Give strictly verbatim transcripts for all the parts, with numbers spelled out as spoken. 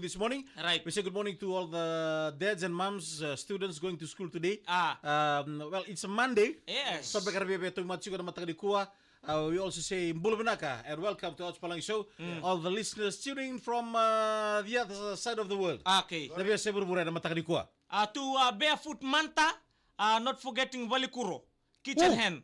this morning. Right. We say good morning to all the dads and moms, uh, students going to school today. Ah. Um, well, it's a Monday. Yes. So, beka ra via via toki mada tiko na mataka nikua. Uh, we also say bula vinaka and welcome to Ot Palagi Show. Mm. All the listeners tuning in from, uh, the other side of the world. Okay. Na veiyasai vuravura ena mataka nikua. Uh, to, uh, Barefoot Manta, uh, not forgetting Valikuro, Kitchen Hen.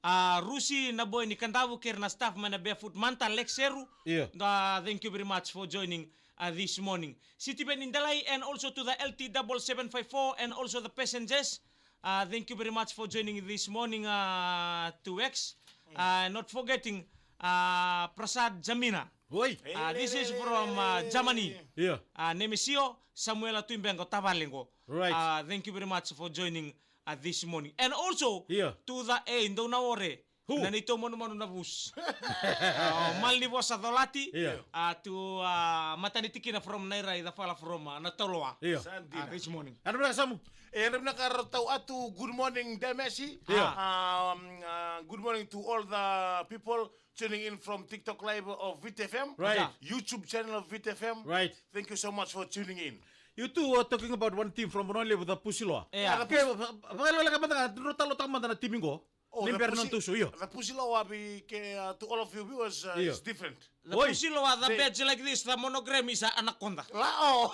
Uh, Rusi na boy ni Kadavu kei ira na staff mai na Barefoot Manta, Lex Seru. Yeah. Uh, thank you very much for joining, uh, this morning. City Ben Indalai and also to the L T double seven five four and also the passengers. Uh, thank you very much for joining this morning, uh, to X. Uh, not forgetting, uh, Prasad Jamina. Oi. Uh, this is from, uh, Germany. Yeah. Uh, Nemesio, Samuela Tuibengo, tavale qo. Right. Uh, thank you very much for joining, uh, this morning. And also, yeah, to the, eh, dou na ore. Who? Na neitou manumanu na Vus. Uh, Malnivosa Colati. Yeah. Uh, to, uh, Matanitikina from Nairai, the fala from, uh, Natauloa. Yeah. Uh, this morning. Ena vinaka Samu. E, ena vinaka Rotau Atu, good morning, Demesi. Yeah. Um, uh, good morning to all the people tuning in from TikTok Live of Vit F M. Right. Yeah. YouTube channel of Vit F M. Right. Thank you so much for tuning in. You two are talking about one team from Vanua Levu, the Pusiloa. Yeah. Yeah, the Pusi- Okay, va-, va-, vakalekaleka mada ga, rotalo taka mada na team qo. Oh, ni the bera na Pusi-, tusu, io. The Pusiloa, we ca-, uh, to all of you viewers, uh, io, is different. The Oi. Pusiloa, the badge like this, the monogram is a anaconda. La, oh.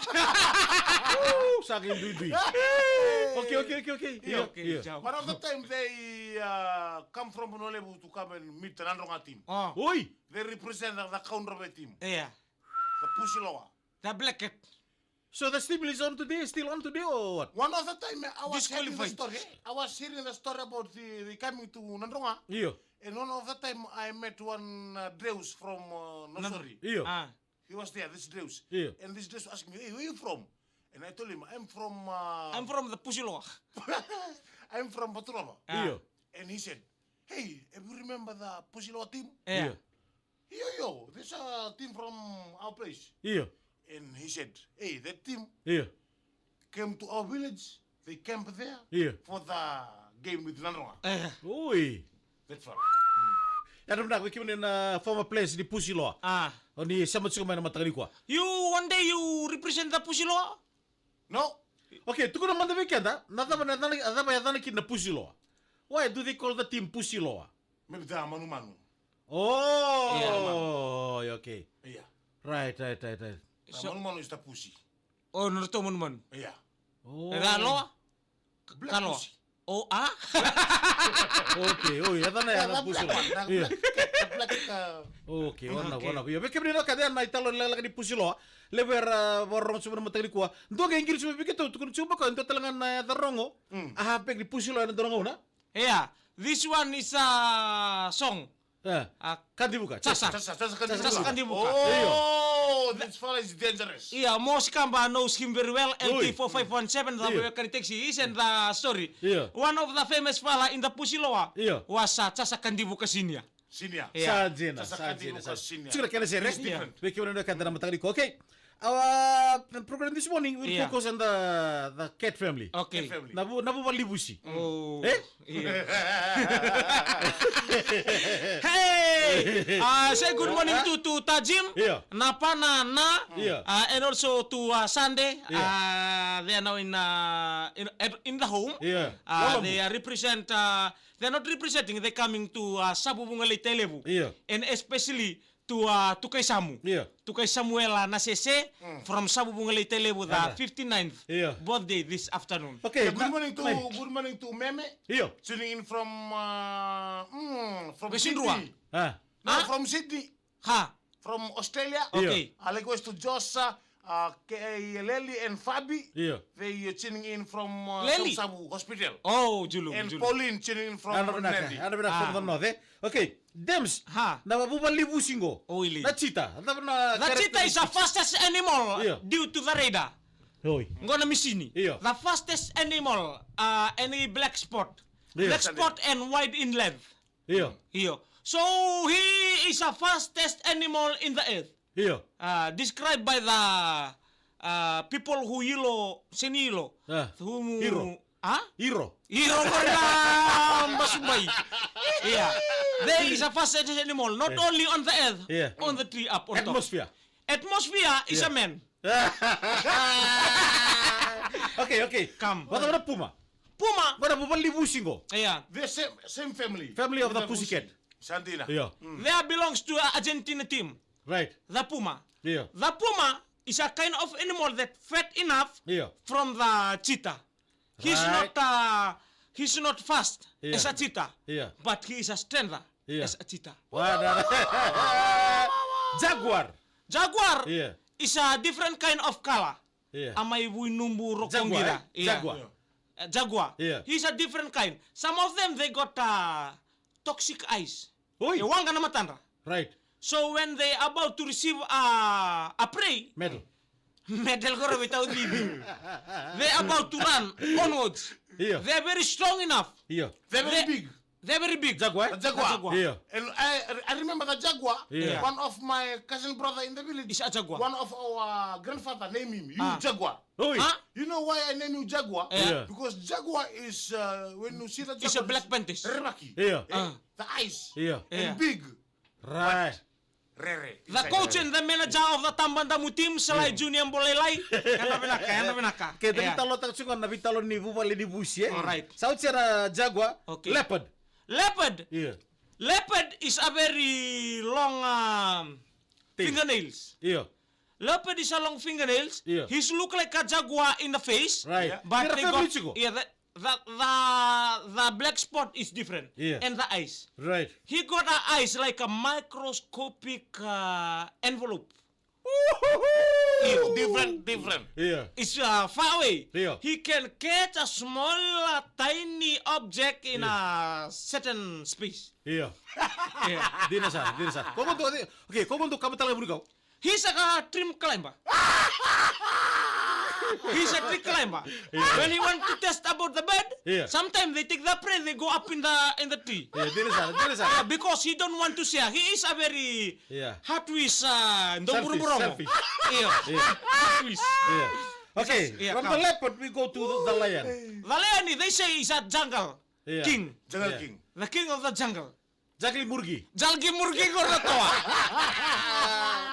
Ooh, sa qai duidui. Okay, okay, okay, okay. Io, io, okay, io. Jao. One of the time they, uh, come from Vanua Levu to come and meet the Nadroga team. Oh. Oi. They represent the, the Cakaudrove team. Yeah. The Pusiloa. The Black Cat. So the team is on today, still on today or what? One of the time, I was hearing the Disqualified. Story. I was hearing the story about the, the coming to Nadroga. Io. And one of the time, I met one, uh, Dreus from, uh, Nan-, Nausori. Io. Ah. He was there, this Dreus. Io. And this Dreus asked me, "Hey, where you from?" And I told him, "I'm from, uh, I'm from the Pusiloa. I'm from Vaturoa." Ah. Io. And he said, "Hey, have you remember the Pusiloa team?" Yeah. Io. Yo, yo, there's a team from our place. Io. And he said, "Hey, that team Io. came to our village. They camped there Io. for the game with Nadroga." Eh. Oi. That far." Ena vinaka vei kemuni na former players ni Pusiloa. Ah. O ni sema tiko mai na mataka nikua. You, one day you represent the Pusiloa? No. Okay, tukuna mada vei keda, na cava na yacana, na cava yacana kina na Pusiloa? Why do they call the team Pusiloa? Maybe the manumanu. Oh, yeah, okay. Yeah. Right, right, right, right. The So manumanu is the pusi. Oh, na ratou manumanu. Yeah. Oh. E ka loa? Black Ka loa. Pusi. Oh, ah? Okay, oh, yacana ya na Pusiloa. Yeah, the black one, the black, the black, uh, Okay, wana, okay. Wana. Io, vei kemuni na ka dea na italo lekaleka ni Pusiloa. Levu era vakarorogo tiko mai na mataka nikua. Dua qai qiri tiko mai vei keitou, tukuna tiko mai o koya, dua tale ga na yaca rogo. Mm. A halfback ni Pusiloa ena dua na gauna. Yeah, this one is a song. Eh. A Kadivuka. Chasa. Chasa, Chasa Kadivuka. Chasa Kadivuka. Oh, this fella is dangerous. Yeah, Mosi Kamba knows him very well. Oi. L T four five one seven, the Oi. American taxi. He sent the story. Yeah. One of the famous fella in the Pusiloa Yeah. was, uh, Chasa Kadivuka Senior. Senior. Yeah. Sa dina, Chasa sa dina, Kadivuka sa Senior. Tiko na kena sere. It's different. Vei kemuni na ka dana mataka nikua. Okay. Our program this morning will Yeah. focus on the, the cat family. Okay. Cat family. Na vu, na vuvale ni vusi. Oh. Eh? Yeah. Hey! Uh, say good morning to, to Tajim, Yeah. Napana, Na, Yeah. uh, and also to, uh, Sunday. Yeah. Uh, they are now in, uh, in, at, in the home. Yeah. Uh, Lalamu. They are represent, uh, they're not representing, they're coming to, uh, Savu Vugalei Tailevu. Yeah. And especially to, uh, Tukai Samu. Yeah. Tukai Samuela Nasese Mm. from Savu Vugalei Tailevu, the Ana. fifty-ninth Yeah. birthday this afternoon. Okay, Yeah, good na-, morning to, mai. good morning to Meme. Io. Tuning in from, uh, mm, from Wesindrua. Sydney. Ah. No, Ah. from Sydney. Ha. From Australia. Io. Okay. I like west to Josa, uh, K A Lely and Fabi. Io. They are tuning in from, uh, Lely. Savu Savu Hospital. Oh, Julum, And Julum. Pauline tuning in from Ana vinaka, Nadi. ana vinaka Ah. from the north, eh? Okay, Dems. Ha. Na vuvale ni vusi qo. Oili. Na cheetah. Na, na The cheetah is the characteristic. fastest animal Io. due to the radar. Oi. Qo na misini. Io. The fastest animal, uh, any black spot. Io. Black spot and white in length. Io. Io. So he is the fastest animal in the earth. Io. Uh, described by the, uh, people who ilo, seni ilo. Ah. Who Hiro. Ah? Hiro. Hiro qori na basu mai. Yeah. There is a fastest animal, not Yeah. only on the earth, Yeah. on the tree up on top. Atmosphere. Atmosphere is Yeah. a man. Okay, okay. Come. Vata na puma. Puma. Vata puma li vusi qo. Yeah. The same, same family. Family of the pussycat. Santina. Yeah. Mm. There belongs to Argentina team. Right. The puma. Yeah. The puma is a kind of animal that fat enough, yeah, from the cheetah. He's, right, not, uh, he's not fast, yeah, as a cheetah, yeah, but he is a stronger, yeah, as a cheetah. Wa, na, na. Jaguar. Jaguar, yeah, is a different kind of color. Yeah. A mai vuinubu rokoqira. Jaguar, eh? Yeah. Jaguar. Uh, jaguar. Yeah. He's a different kind. Some of them, they got, uh, toxic eyes. Oi. E waqa na matadra. Right. So when they about to receive a, a prey, medal, medal qori veitaucici. They about to run onwards. Io. They are very strong enough. Io. They're very big. They're very big. Jaguar? The jaguar. The jaguar. Io. And I, I remember the jaguar. Io. One of my cousin brother in the village. Is a jaguar. One of our grandfather named him, you, ah, jaguar. Oi. Huh? You know why I name you jaguar? Yeah. Yeah. Because jaguar is, uh, when you see the jaguar, it's a black panthers. Rerevaki. Yeah. Eh, ah, the eyes. Yeah. And, yeah, big. Right. But rere. The coach and the manager of the Tabadamu team, Salai, yeah, Junior Bolailai. Yadra vinaka, yadra vinaka. Ke da, yeah, veitalanoataka tiko na veitalanoa ni vuvale ni vusi, eh? All right. Sa oti na jaguar. Okay. Leopard. Leopard. Yeah. Leopard is a very long, um, tail, fingernails. Yeah. Leopard is a long fingernails. Yeah. He's look like a jaguar in the face. Right. Yeah. But they got, yeah, the, the, the, the black spot is different. Yeah. And the eyes. Right. He got a eyes like a microscopic, uh, envelope. It's different, different. Yeah. It's, uh, far away. Yeah. He can catch a small, uh, tiny object in, yeah, a certain space. Yeah. Yeah. Dina sara, dina sara. Ko qo dua, okay, ko qo dua ka matala muri kau. He's a, uh, tree climber. He's a tree climber. Yeah. When he want to test about the bird, yeah, sometimes they take the prey, they go up in the, in the tree. Yeah, dina sara, dina sara. Yeah, because he don't want to share. He is a very, yeah, hard wish, uh, selfish, doburoburomo. Selfish. Yeah. Yeah. Hard wish. Yeah. Okay, yeah, from the leopard we go to the, the lion. The lion, they say, is a jungle, yeah, king. Jungle, yeah, king. The king of the jungle. Jaki Murgi. Jaki Murgi qori na toa.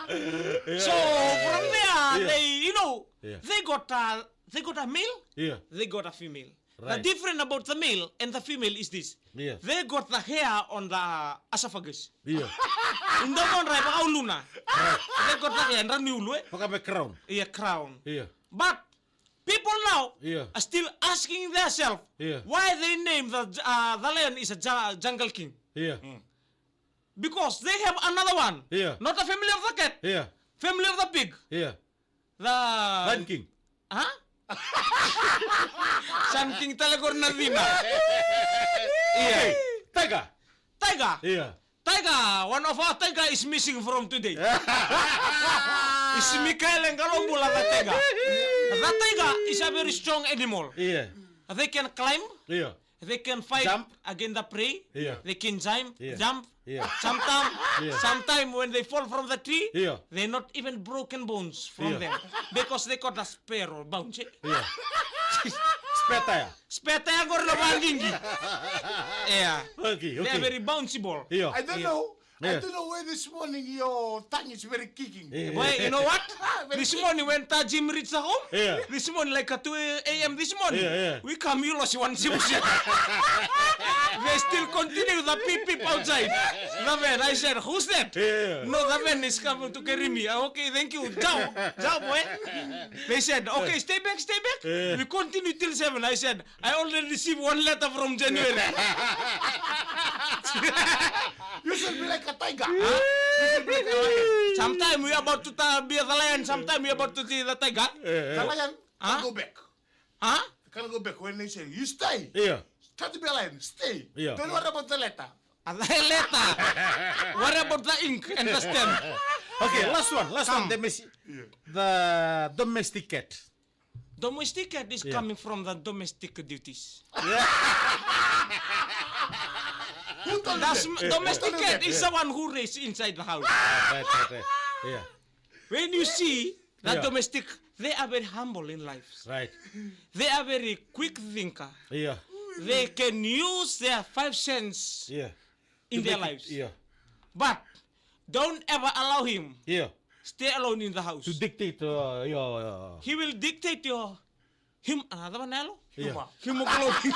Yeah. So from there, yeah, they, you know, yeah, they got a, they got a male, yeah, they got a female. Right. The difference about the male and the female is this. Yeah. They got the hair on the esophagus. Yeah. Inda mo dra e vakauluna. Right. They got the hair, dra ni ulu, eh? Vaka me crown. Yeah, crown. Yeah. But people now, yeah, are still asking themselves, yeah, why they name the, uh, the lion is a ja-, jungle king. Yeah. Mm. Because they have another one. Yeah. Not a family of the cat. Yeah. Family of the pig. Yeah. The Lion King. Huh? Sun King tale qori na cina. Yeah. Okay. Tiger. Tiger. Yeah. Tiger, one of our tiger is missing from today. It's Mikael Ngalobula, the tiger. The tiger is a very strong animal. Yeah. They can climb. Yeah. They can fight, jump, against the prey. Yeah. They can jump, yeah, jump. Yeah. Sometimes, yeah, sometimes when they fall from the tree, yeah, they're not even broken bones from, yeah, them because they got a spare bounce. Yeah. Spare tire. Spare tire qori na vaqiqi. Yeah. Okay, okay. They are very bounceable. Yeah. I don't, yeah, know. Yeah. I don't know why this morning your tongue is very kicking. Yeah. Why, you know what? Very kicking. This morning when Tajim reached the home, yeah, this morning like at two A M this morning, yeah, yeah, we come, you lost one sibusibu. They still continue the peep peep outside the van. I said, "Who's that?" Yeah. "No, the van is coming to carry me." "Ah, okay, thank you. Jao, jao, boy." They said, "Okay, stay back, stay back." Yeah. We continue till seven. I said, "I already received one letter from January." You should be like a tiger. Huh? You should be like a lion. Sometime we about to ta-, be the lion, sometime we about to be the tiger. Eh, eh. The lion, huh? Can't go back. Huh? Can't go back. When they say, "You stay." Yeah. Try to be a lion. Stay. Yeah. Don't worry about the letter. A letter. What about the ink and the stamp? Okay, last one, last one. Come. The mesi-, yeah, the domestic cat. Domestic cat is, yeah, coming from the domestic duties. Yeah. Who told you that? That's m-, domestic cat is the one who raised inside the house. Ah, right, right, right. Yeah. When you see the, yeah, domestic, they are very humble in life. Right. They are very quick thinker. Yeah. They can use their five cents, yeah, in their lives. Yeah. But don't ever allow him, yeah, stay alone in the house. To dictate, uh, your, uh, He will dictate your him, another one, hello? Yeah. Hemoglobin.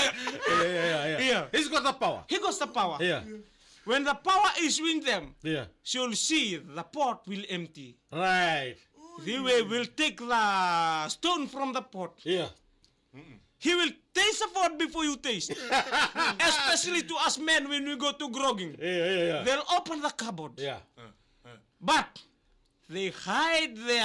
Yeah, yeah, yeah, yeah. Yeah. He's got the power. He got the power. Yeah. When the power is with them, yeah, she will see the pot will empty. Right. They will, will take the stone from the pot. Yeah. He will taste the pot before you taste. Especially to us men when we go to grogging. Yeah, yeah, yeah. They'll open the cupboard. Yeah. But they hide their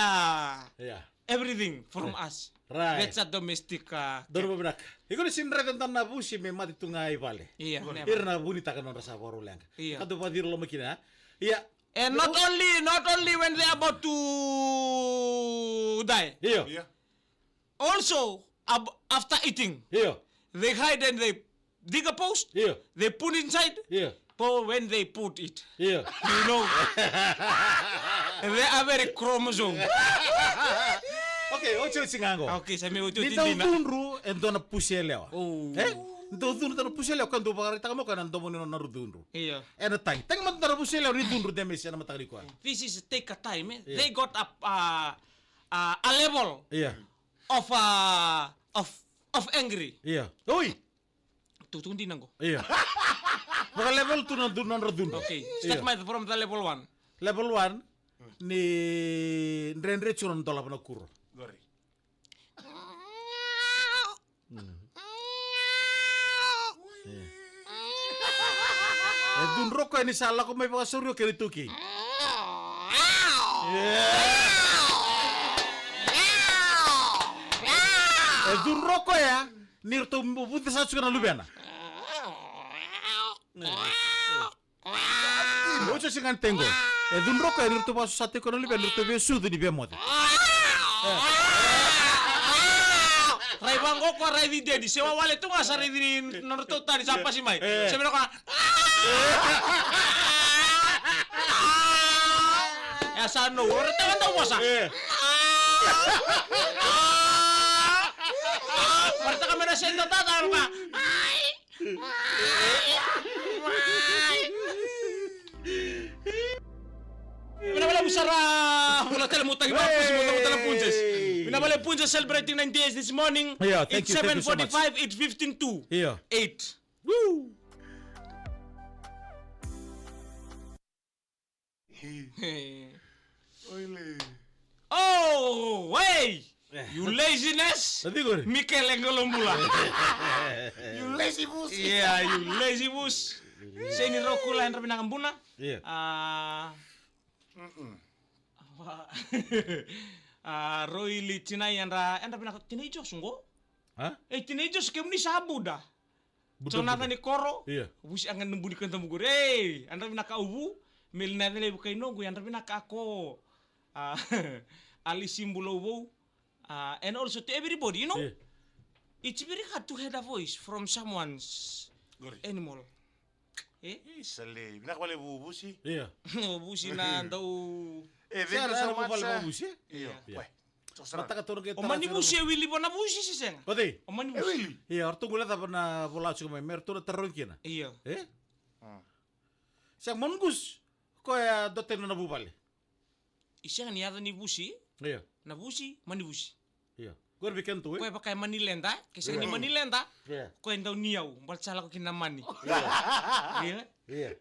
yeah. everything from yeah. us. Right. That's a domestic. Uh, Donu vinaka. Iko ni sini raica dana na vusi me mate tu ga i vale. Ia, never. Ira na vunitaka nodra sa vakarau leqa. Ia. Ka dau vakaciri loma kina. Ia. And not only, not only when they are about to die. Io. Ia. Also, ab- after eating, Io. they hide and they dig a post. Io. They put inside. Io. But when they put it, Io. you know, they are very chromosome. Okay, oti oti ga qo. Okay, sa me oti oti dina. Ni dau cudru e dua na pusi yalewa. Oh. Eh? Ni dau cudru dua na pusi yalewa, ka dau vakaraitaka mai o koya na domo ni nona cudru. Io. E na tagi. Tagi mada dua na pusi yalewa ni cudru, Demes, e na mataka ni kua. This is take a time, eh? Io. They got a, a, a, a level Io. of, a, of, of angry. Io. Oi! Tukutuku dina qo. Io. Vaka level tu na du- nodra cudru. Okay, start Io. my from the level one. Level one, ni dredre tiko na dolava na kuro. Qori. E cudru o koya ni sa lako mai vakasauri o kena ituki. E cudru o koya ni ratou vuce sa tiko na luvena. Oti o siga ni tegi qo. E cudru o koya ni ratou vakasusa tiko na luvena ni ratou via sucu ni via moce. Rai vaqo ko raici dedi se wawale tu ga sa raici ni nodratou tani sa pasi mai. Se mena koya. E a sa nou ora tau dau vosa. Ora taka mena se dau tata ka. Vinaka vakalevu sara. Vula tale mutaki vakapusi, mutaki tale Punjas. Vinaka vakalevu Punjas celebrating ninety years this morning. Yeah, thank you, thank you so much. It's seven forty-five, it's fifteen to eight. Woo! Oile. Oh, hey! You laziness. Mikele Golobula. You lazy bus. Yeah, you lazy bus. Seni Rokula, yadra vinaka buna. Yeah. Ah. Mm-mm. Ah, Roili Tinai, yadra, yadra vinaka. Tinai Josu qo? Ha? E, Tinai Josu, kemuni sa buda. Jonathan Ikoro. Ia. Vusi aga na buni ka davuku. Ei, yadra vinaka au vu. Meli na yacalevu kai noqu, yadra vinaka ako. Ah, Alisi Bulouvou. Ah, and also to everybody, you know. Ia. It's very hard to hear a voice from someone's animal. E? Isa le, vinaka vakalevu Vusi. Ia. Vusi na dau. E, thank you so much. Ia. Mataka tolu qai tara. O Mani Vusi e wili vua na Vusi se sega? O cei? O Mani Vusi. E wili. Ia, o ratou qai lai cava na vola tiko mai, me ratou na tarogi kina. Ia. E? Sega, Mani Vusi. Koya dua tani na vuvale. I sega ni yaca ni Vusi. Ia. Na Vusi, Mani Vusi. Ia. Qori vei kedatou, e? Koya vaka e Mani Leda, ke sega ni Mani Leda. Ia. Koya e dau ni au, baleta sa lako kina na mani. Ia. Ia. Ia.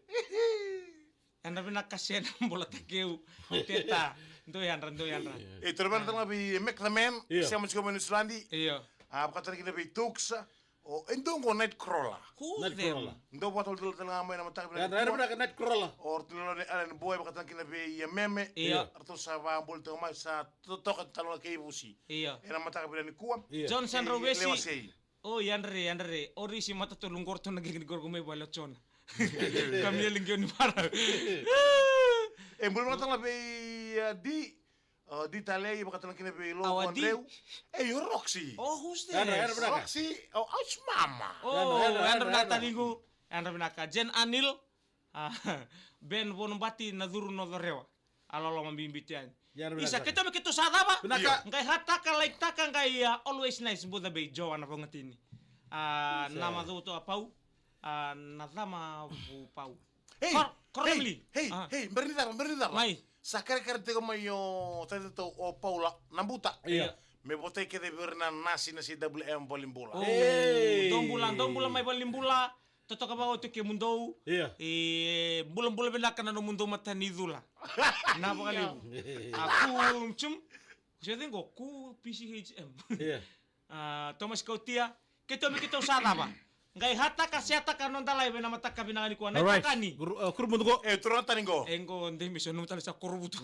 Yadra vinaka Sena, Bola Takeu, Teta, dou yadra, dou yadra. E, toro vei na tala ga vei Mac the Man, sema tiko mai Niusiladi. Io. A, vakatara kina vei Tukes, o, e dua qo Nightcrawler. Who them? Dou vakatala tala ga mai na mataka vinaka. Yadra vinaka Nightcrawler. O ratou na Island Boy, vakatara kina vei Meme. Io. Ratou sa vaboli toka mai sa totoka tale ga kei Vusi. Io. Ena mataka vinaka nikua. Io. John Sandra Wesi. Lewa sei. O, yadra re, yadra re. O risi matatolu qo ratou na qeqe ni qo ratou mai vale o Jona. Kamieli qeo ni vara. E bula vinaka tale vei, a, Di. O, Di Talei, vakatale kina vei Lovo Andreu. E, o Roxy. O, who's this? Yadra, yadra vinaka. Roxy, o, ouch mama. O, yadra, yadra, yadra vinaka taliqu. Yadra vinaka Jen Anil. A, Ben Vonobati na curu na corewa. A loloma bibi tu yani. Isa, keitou me keitou sa cava? Vinaka. Qai hataka, laikitaka, qai, a, always nice, buca bei Joe ana vaugatini. A, na macau tu a pau. A, na cama vu pau. Ei! Koro Hey, Emily. Hey, Ah. Hey, Bernidara, Bernidara. Mai. Sa karekare tiko mai o tata tau o Paula na buta. Ia. Me votai kece vei ira na nasi na C W M Valenibula. Oh, Hey. Dou bula, dou bula mai Valenibula. Totoka vakaoti kemudou. Ia. E bulabula vinaka na nomudou mata ni cula. Na vakalevu. A ku chum. Ko se tengo ku P C H M. Ia. A Thomas Kautia. Keitou me keitou sa cava. Qai hataka se hataka noda live ena mataka vinaka nikua. Na All right. Itokani. Kuru, uh, kuru muduko. E, turaga tani qo. E qo dei miso nomu tale sa korovutu.